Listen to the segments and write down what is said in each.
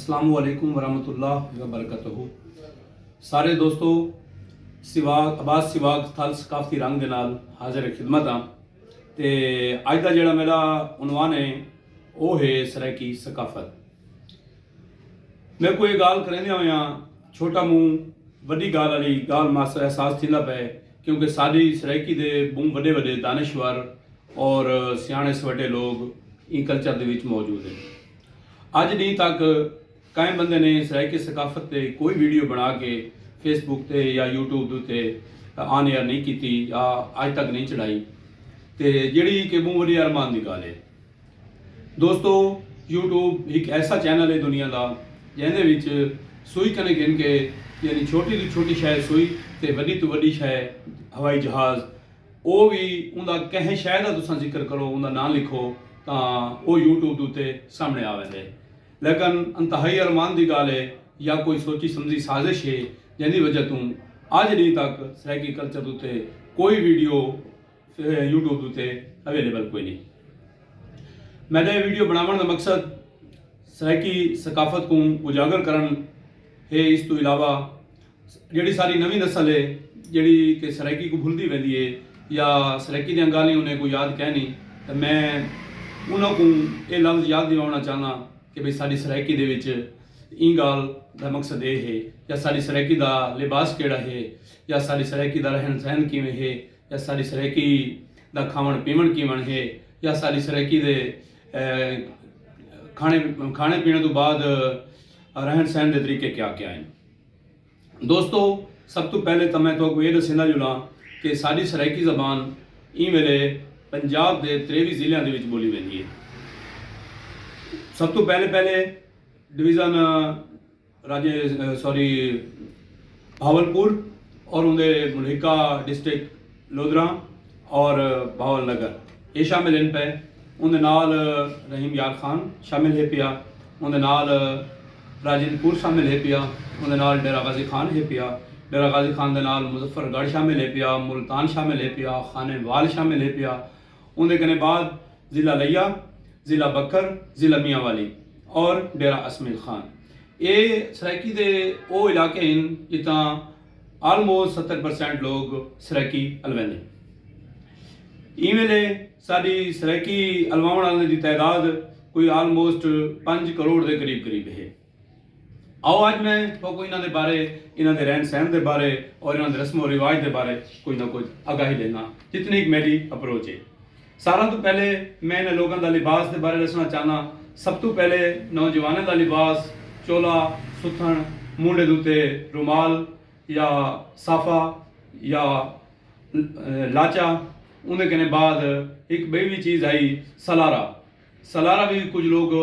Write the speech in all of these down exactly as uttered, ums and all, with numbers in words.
السلام علیکم ورحمۃ اللہ وبرکاتہ۔ سارے دوستو، سواگ عباس سواگ تھل ثقافتی رنگ دے نال حاضر خدمت ہاں۔ تے اج دا جڑا میرا عنوان ہے، او ہے سرائیکی ثقافت۔ میرے کو یہ گال کریندے ہوئے ہاں، چھوٹا منہ وڈی گال والی گال ماسا احساس تھیندا پئے، کیونکہ ساری سرائیکی دے بہوں وڈے وڈے دانشور اور سیاݨے سوٹے لوگ ایں کلچر دے وچ موجود ہیں۔ اج ݙینھ تک کہیں بندے نے سرائیکی ثقافت تے کوئی ویڈیو بݨا کے فیس بک تے یا یوٹیوب دے تے آن ایئر نہیں کیتی یا اج تک نہیں چڑھائی، تے جیڑھی کہ بہوں وڈی ارمان دی گال ہے۔ دوستو، یوٹیوب ہک ایسا چینل ہے دنیا دا، جیندے وچ سوئی کنے گھن کے، یعنی چھوٹی توں چھوٹی شے سوئی تے وڈی توں وڈی شے ہوائی جہاز، او وی اوندا کہیں شے دا تساں ذکر کرو، اوندا ناں لکھو، تاں او یوٹیوب دے اتے سامنے آ ویندے۔ لیکن انتہائی ارمان دی گال ہے یا کوئی سوچی سمجھی سازش ہے، جیندی وجہ توں اج ݙینھ تک سرائیکی کلچر دے اتے کوئی ویڈیو یوٹیوب اتے اویلیبل کوئی نہیں۔ میݙا اے ویڈیو بݨاوݨ دا مقصد سرائیکی ثقافت کوں اجاگر کرݨ ہے۔ اس توں علاوہ جیڑھی ساری نویں نسل ہے، جیڑھی کہ سرائیکی کوں بھلدی ویندی ہے یا سرائیکی دیاں ڳالھیں انہیں کوں یاد کائنی، تاں میں انہاں کوں اے لفظ یاد ݙیواوݨا چاہنداں کہ بھئی ساݙی سرائیکی دے وچ ایں ڳالھ دا مقصد اے ہے، یا ساݙی سرائیکی دا لباس کیڑھا ہے، یا ساݙی سرائیکی دا رہݨ سہݨ کیویں ہے، یا ساݙی سرائیکی دا کھاوݨ پیوݨ کیوݨ ہے، یا ساݙی سرائیکی دے، اے، کھاݨے، کھاݨے پیݨ توں بعد رہݨ سہݨ دے طریقے کیا کیا ہن۔ دوستو، سب توں پہلے تاں میں تہاکوں اے ݙسیندا چلاں کہ ساݙی سرائیکی زبان ایں ویلے پنجاب دے تریوی ضلعیاں دے وچ ٻولی ویندی ہے۔ سب توں پہلے پہلے ڈویژن راجے، سوری، بھاولپور اور اوندے ملحقہ ڈسٹرکٹ لودھراں اور بھاول نگر، اے شامل ہن پئے۔ اوندے نال رحیم یار خان شامل ہے پیا، اوندے نال راجن پور شامل ہے پیا، اوندے نال ڈیرہ غازی خان ہے پیا، ڈیرہ غازی خان دے نال مظفر گڑھ شامل ہے پیا، ملتان شامل ہے پیا، خانیوال شامل ہے پیا۔ اوندے کنے بعد ضلع لیہ، ضلع بکر، ضلع میانوالی اور ڈیرہ اسمعیل خان۔ اے سرائیکی دے او علاقے ہن جتھاں آلموسٹ ستر پرسینٹ لوگ سرائیکی الویندے۔ ایں ویلے ساݙی سرائیکی الواوݨ آلیاں دی تعداد کوئی آلموسٹ پنج کروڑ دے قریب قریب ہے۔ آؤ اڄ میں تہاکوں انہاں دے بارے، انہاں دے رہݨ سہݨ دے بارے اور انہاں دے رسم و رواج دے بارے کجھ نہ کجھ آگاہی ݙینداں، جتنی ہک میݙی اپروچ ہے۔ ساراں توں پہلے میں انہاں لوکاں دا لباس دے بارے ݙسݨا چاہنداں۔ سب توں پہلے نوجوانیں دا لباس، چولا، ستھݨ، مونڈھے دے اتے رومال یا صافہ یا لاچا، اوندے کنے بعد ہک ٻئی وی چیز ہئی سلارا۔ سلارا وی کجھ لوگ،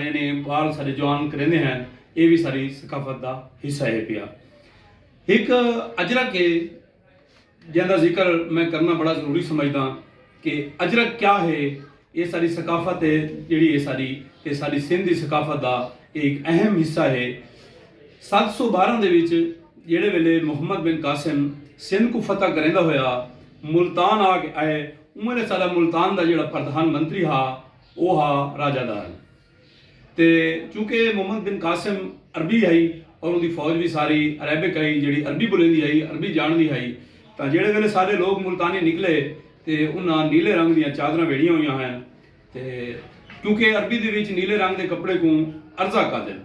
یعنی ٻال ساݙے جوان کریندے ہن، اے وی ساݙی ثقافت دا حصہ ہے پیا۔ ہک اجرک ہے، جیندا ذکر میں کرݨا بڑا ضروری سمجھداں کہ اجرک کیا ہے۔ اے ساݙی ثقافت ہے، جیڑھی اے ساݙی، تے ساݙی سندھ دی ثقافت دا اے ہک اہم حصہ ہے۔ ست سو بارہ دے وچ جیڑھے ویلے محمد بن قاسم سندھ کوں فتح کریندا ہویا ملتان آ کے آئے، اوں ویلے ساݙا ملتان دا جیڑھا پردھان منتری ہا، او ہا راجہ دال۔ تے چونکہ محمد بن قاسم عربی ہئی اور اوندی فوج وی ساری عریبک ہئی، جیڑھی عربی ٻولیندی ہئی، عربی ڄاݨدی ہئی، تاں جیڑھے ویلے سارے لوگ ملتانی نکلے تے انہاں نیلے رنگ دیاں چادراں ویڑھیاں ہوئیاں ہن۔ تے کیونکہ عربی دے وچ نیلے رنگ دے کپڑے کوں ازرق آہدن۔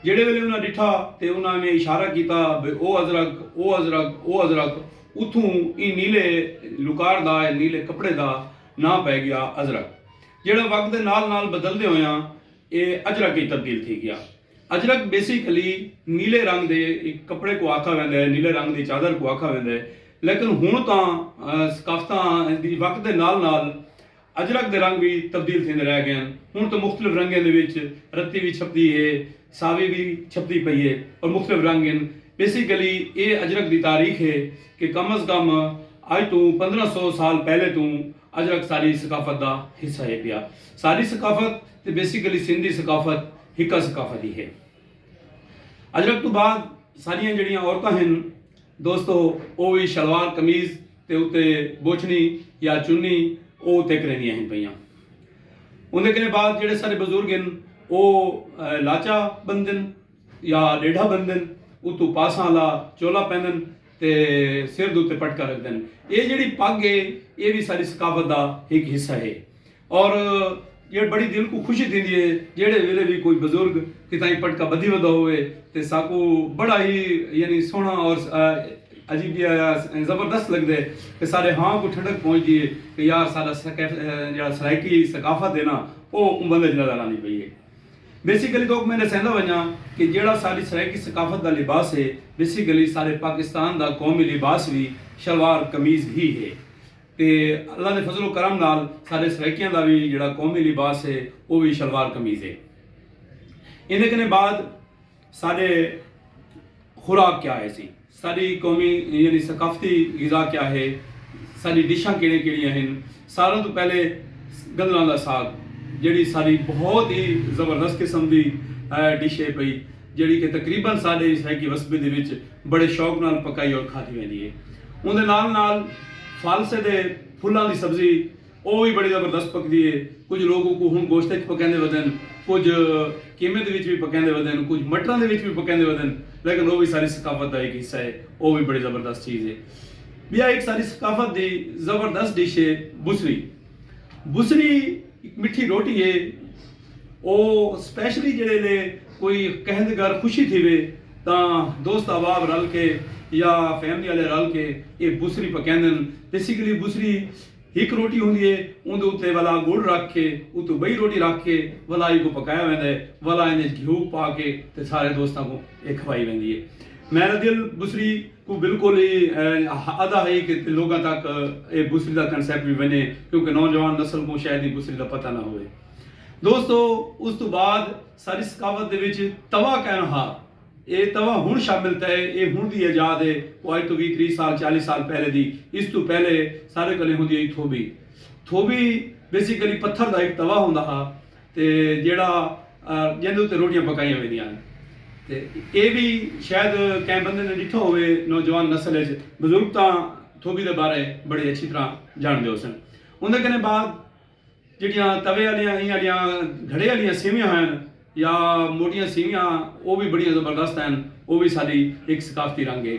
جیڑھے ویلے انہاں ݙٹھا تے انہاں ایویں اشارہ کیتا بھئی او ازرق، او ازرق، او ازرق، اتھوں ایں نیلے لکاڑ دا، ایں نیلے کپڑے دا ناں پئے ڳیا ازرق، جیڑھا وقت دے نال نال بدلدے ہویاں اے اجرک اچ تبدیل تھی ڳیا۔ اجرک بیسیکلی نیلے رنگ دے ہک کپڑے کوں آکھا ویندا ہے، نیلے رنگ دی چادر کوں آکھا ویندا ہے، لیکن ہݨ تاں، آ، ثقافتاں دی وقت دے نال نال اجرک دے رنگ وی تبدیل تھیندے رہ ڳئے ہن۔ ہݨ تاں مختلف رنگیں دے وچ رتی وی چھپدی ہے، ساوی وی چھپدی پئی ہے اور مختلف رنگ ہن۔ بیسیکلی اے اجرک دی تاریخ ہے کہ کم از کم اڄ توں پندرہ سو سال پہلے توں اجرک ساݙی ثقافت دا حصہ ہے پیا۔ ساݙی ثقافت تے بیسیکلی سندھ دی ثقافت ہکا ثقافت ہی ہے۔ اجرک توں بعد ساݙیاں جیڑھیاں عورتاں ہن دوستو، او وی شلوار قمیض تے اتے بوچھݨی یا چنی او اتے کریندیاں ہن پئیاں۔ اوندے کنے بعد جیڑھے ساݙے بزرگ ہن، او لاچا بندن یا ڈیڈھا بندن، اتو پاساں آلا چولا پیندن تے سر دے اتے پٹکا رکھدن۔ اے جیڑھی پگ ہے، اے وی ساری ثقافت دا ہک حصہ ہے۔ اور یہ بڑی دل کو خوشی دیندی ہے جیڑھے ویلے بھی کوئی بزرگ کتائیں پٹکا بدھی ودا ہوئے تے ساکو بڑا ہی یعنی سوہنا اور عجیب زبردست لگدے کہ سارے ہاں کو ٹھنڈک پہنچ دیے کہ یار سارا جڑا سرائیکی ثقافت ہے نا، وہ بندے نظر آنی پئی ہے۔ بیسیکلی تو میں دسیندا ونجاں کہ جیڑھا ساری سرائیکی ثقافت دا لباس ہے، بیسیکلی سارے پاکستان دا قومی لباس بھی شلوار قمیض ہی ہے۔ تے اللہ دے فضل و کرم نال سارے سرائیکیاں دا بھی جڑا قومی لباس ہے، وہ بھی شلوار قمیض ہے۔ ان کنے بعد سارے خوراک کیا ہے سی، ساری قومی یعنی ثقافتی غذا کیا ہے، ساری ڈشاں کیڑے کیڑیاں ہیں۔ ساروں تو پہلے گندلاں دا ساگ، جڑی ساری بہت ہی زبردست قسم دی ڈش ہے پئی، جڑی کہ تقریباً سارے سرائیکی وسبے دے وچ بڑے شوق نال پکائی اور کھادی ویندی ہے۔ اون دے نال نال فالسے دے پھلاں دی سبزی، او وی بڑی زبردست پکدی ہے۔ کجھ لوگ اوکوں ہن گوشت وچ پکیندے ودن، کجھ قیمے دے وچ وی پکیندے ودن، کجھ مٹراں دے وچ وی پکیندے ودن، لیکن او وی ساری ثقافت دا ایک حصہ ہے، او وی بڑی زبردست چیز ہے۔ بیا ایک ساری ثقافت دی زبردست ڈش ہے بسری۔ بسری ایک مٹھی روٹی ہے، او سپیشلی جڑے لے کوئی کہیں دے گھر خوشی تھیوے تاں دوست احباب رل کے یا فیملی والے رل کے اے بسری پکیندن۔ بیسیکلی بسری ہک روٹی ہوندی ہے، اوندے اتے ولا گڑ رکھ کے اتوں بئی روٹی رکھ کے ولا ایکوں پکایا ویندا ہے، ولا ایندے گھیو پا کے تے سارے دوستاں کوں اے کھوائی ویندی ہے۔ میرا دل بسری کوں بالکل ہی ادا ہئی کہ لوگاں تک اے بسری دا کنسیپٹ وی ونجے، کیونکہ نوجوان نسل کوں شاید ہی بسری دا پتہ نہ ہووے۔ دوستو، اس توں بعد ساری ثقافت دے وچ توا کہنا ہا، اے توا ہن شامل تھئے، اے ہن دی ایجاد ہے، او اج توں ویہہ تریہہ سال چالیہہ سال پہلے دی۔ اس توں پہلے سارے کنے ہوندی ہئی تھوبی۔ تھوبی بیسیکلی پتھر دا ہک توا ہوندا ہا تے جیڑھا جیندے اتے روٹیاں پکائیاں ویندیاں ہن۔ تے اے وی شاید کہیں بندے نے ڈٹھا ہووے نوجوان نسل اچ، بزرگ تاں تھوبی دے بارے بڑی اچھی طرح جاندے ہوسن۔ اوندے کنے بعد جیڑھیاں توے آلیاں ایں آلیاں گھڑے آلیاں سیویاں ہن یا موٹیاں سیویاں، او وی بڑیاں زبردست ہن۔ او وی ساڈی ہک ثقافتی رنگ ہے۔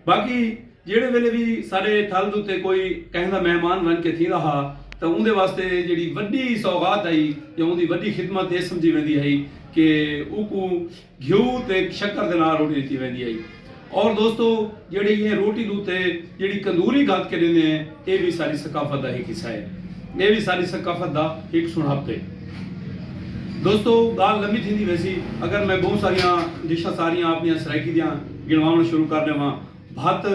باقی جیڑھے ویلے وی ساڈے تھل دے اتے کوئی کہیں دا مہمان ونج کے تھیندا ہا تاں اوندے واسطے جیڑھی وڈی سوغات ہئی یا اوندی وڈی خدمت اے سمجھی ویندی ہئی کہ اوکوں گھیو تے شکر دے نال روٹی ڈتی ویندی ہئی۔ اور دوستو، جیڑھی اے روٹی دے اتے جیڑھی کندوری گھت کے ڈیندے ہیں، اے وی ساری ثقافت دا ہک حصہ ہے۔ اے وی ساری ثقافت دا ہک سنہپ ہے۔ دوستو، گالھ لمبی تھیندی ویسی، اگر میں بہوں ساریاں ڈشاں ساریاں اپنیاں سرائیکی دیاں گنواوݨ شروع کر ڈیواں۔ بھت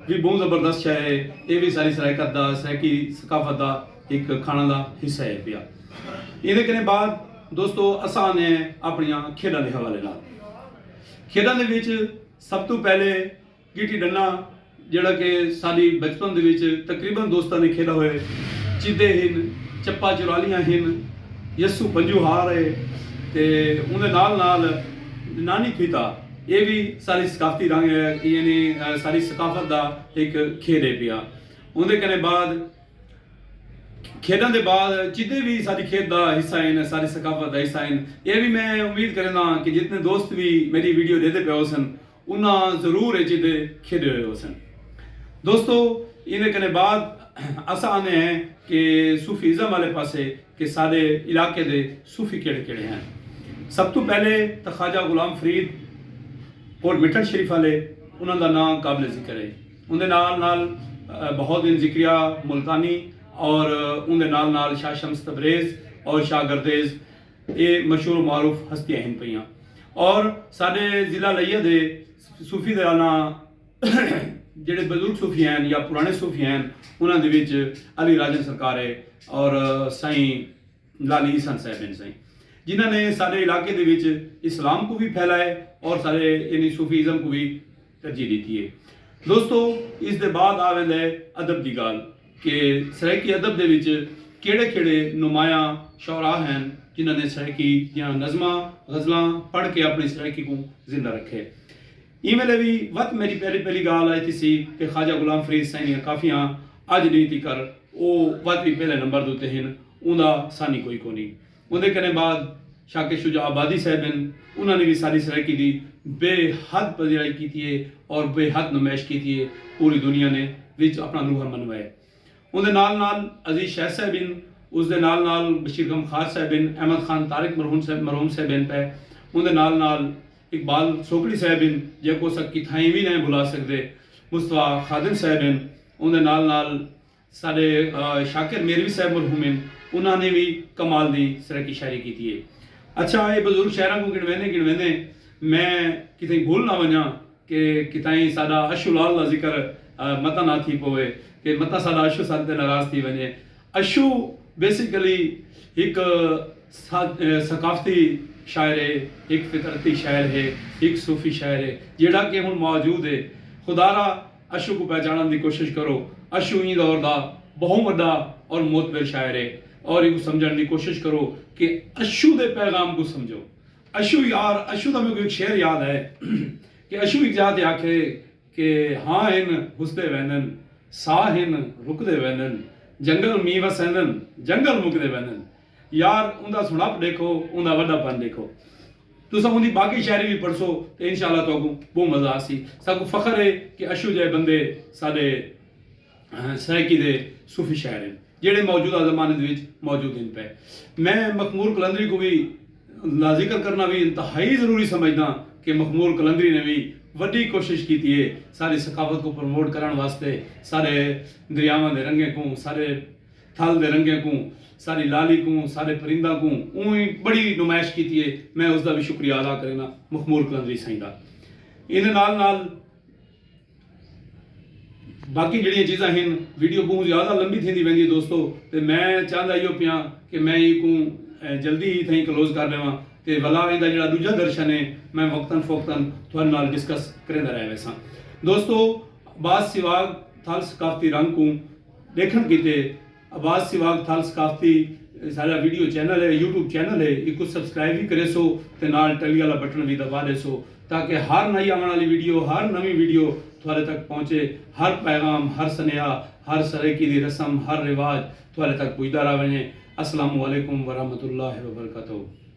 وی بہوں زبردست شے ہے، اے وی ساری سرائیکت دا سرائیکی ثقافت دا ہک کھانا دا حصہ ہے پیا۔ ایندے کنے بعد دوستو، اساں آنے ہیں اپنیاں کھیڈاں دے حوالے نال۔ کھیڈاں دے وچ سب توں پہلے گیٹی ڈنڈا، جیڑھا کہ ساڈی بچپن دے وچ تقریباً دوستاں نے کھیڈا ہوئے۔ چدے ہن، چپا چرالیاں ہن، یسو پنجو ہار ہے، تے اوندے نال نال نانی پھیتا، اے وی ساڈی ثقافتی رنگ ہے، یعنی ساڈی ثقافت دا ہک کھیڈ ہے پیا۔ اوندے کنے بعد کھیڈاں دے بعد چدے وی ساڈی کھیڈ دا حصہ ہن، ساڈی ثقافت دا حصہ ہن۔ اے وی میں امید کریندا ہاں کہ جتنے دوست وی میڈی ویڈیو ڈیدے پئے ہوسن، انہاں ضرور اے چدے کھیڈے ہوئے ہوسن۔ دوستو، ایندے کنے بعد اساں آنے ہیں کہ صوفی ازم والے پاسے کہ ساڈے علاقے دے صوفی کیڑے کیڑے ہیں۔ سب توں پہلے تاں خواجہ غلام فرید کوٹ مٹھن شریف والے، انہاں دا ناں قابل ذکر ہے۔ اوندے نال نال بہاؤالدین ذکریا ملتانی اور اوندے نال نال شاہ شمس تبریز اور شاہ گردیز، اے مشہور و معروف ہستیاں ہن پیاں۔ اور ساڈے ضلع لیہ دے صوفی دے ناں جیڑھے بزرگ صوفی ہن یا پرانے صوفی ہن، انہاں دے وچ علی راجن سرکار ہے اور سائیں لالی احسن صاحب ہن سائیں، جنہاں نے ساڈے علاقے دے وچ اسلام کو بھی پھیلائے اور ساڈے یعنی صوفی ازم کو بھی ترجیح دیتی ہے۔ دوستو، اس دے بعد آ ویندا ہے ادب دی گالھ کہ سرائیکی ادب دے وچ کیڑے کیڑے نمایاں شعراء ہن جنہاں نے سرائیکی دیاں نظماں، غزلاں پڑھ کے اپنی سرائیکی کوں زندہ رکھے۔ ایں ویلے وی وت میڈی پہلی پہلی گالھ آئی تھیسی کہ خواجہ غلام فرید سائیں دیاں کافیاں اج ڈینہہ تیکر او وت وی پہلے نمبر دے اتے ہن، اوندا ثانی کوئی کونی۔ اوندے کنے بعد شاکر شجاع آبادی صاحب ہن، انہاں نے وی ساݙی سرائیکی دی بے حد پذیرائی کیتی ہے اور بے حد نمائش کیتی ہے۔ پوری دنیا نے وچ اپݨا لوہا منوائے۔ اوندے نال نال عزیز شاہ صاحب ہن، اس دے نال نال بشیر غم خار صاحب ہن، احمد خان طارق مرحوم صاحب مرحوم صاحب ہن پئے۔ اوندے نال نال اقبال سوکڑی صاحب ہن، جیکوں اساں کتھائیں وی نئیں بھلا سڳدے۔ مصطفی خادم صاحب ہن، اوندے نال نال ساݙے شاکر میروی صاحب مرحوم ہن، انہاں نے وی کمال دی سرائیکی شاعری کیتی ہے۔ اچھا، اے بزرگ شاعراں کوں گنویندے گنویندے میں کتھائیں بھل نہ ونجاں کہ کتھائیں ساݙا اشو لال دا ذکر متاں نہ تھی پووے کہ متاں ساݙا اشو ساݙے تے ناراض تھی ونجے۔ اشو بیسیکلی ہک ثقافتی شاعر ہے، ہک فطرتی شاعر ہے، ہک صوفی شاعر ہے جیڑھا کہ ہݨ موجود ہے۔ خدارا اشو کوں پہچاݨݨ دی کوشش کرو۔ اشو ایں دور دا بہوں وݙا اور معتبر شاعر ہے اور ایکوں سمجھݨ دی کوشش کرو کہ اشو دے پیغام کوں سمجھو۔ اشو یار، اشو دا میکوں ہک شعر یاد ہے کہ اشو ہک جاہ تے آکھے کہ ہاں ہن ہسدے ویندن، ساہ ہن رکدے ویندن، جنگل مینہ وسیندن، جنگل مکدے ویندن۔ یار اوندا سنڑپ ڈیکھو، اوندا وڈا پن ڈیکھو۔ تساں اوندی باقی شاعری وی پڑھسو تے انشاءاللہ تہاکوں بہوں مزہ آسی۔ ساکوں فخر ہے کہ اشو جئے بندے ساڈے سرائیکی دے صوفی شاعر ہن جیڑھے موجودہ زمانے دے وچ موجود ہن پئے۔ میں مخمور قلندری کوں وی دا ذکر کرنا وی انتہائی ضروری سمجھداں کہ مخمور قلندری نے وی وڈی کوشش کیتی ہے ساڈی ثقافت کوں پروموٹ کرنڑ واسطے، ساڈے دریاواں دے رنگیں کوں، ساڈے تھل دے رنگیں کوں، ساݙی لالی کوں، ساݙے پرنداں کوں اوں وی بڑی نمائش کیتی ہے۔ میں اس دا وی شکریہ ادا کرینداں مخمور قلندری سئیں دا۔ ایندے نال نال باقی جیڑھیاں چیزاں ہن، ویڈیو ٻہوں زیادہ لمبی تھیندی ویندی ہے دوستو، تے میں چاہندا ایہو پیاں کہ میں ایکوں جلدی ہی تھئیں کلوز کر ݙیواں، تے ولا ایندا جیڑھا ݙوجھا درشن ہے میں وقتاً فوقتاً تھوڑے نال ڈسکس کریندا رہ ویساں۔ دوستو، عباس سواگ تھل ثقافتی رنگ کوں ݙیکھݨ کیتے عباس سواگ تھل ثقافتی ساݙا ویڈیو چینل ہے، یوٹیوب چینل ہے، ایکوں سبسکرائب وی کریسو تے نال ٹلی والا بٹن وی دبا ݙیسو تاکہ ہر نئی آوݨ والی ویڈیو، ہر نویں ویڈیو تھوڑے تک پہنچے، ہر پیغام، ہر سنیہا، ہر سرائیکی دی رسم، ہر رواج تھوڑے تک پجدا رہ ونجے۔ السلام علیکم ورحمۃ اللہ وبرکاتہ۔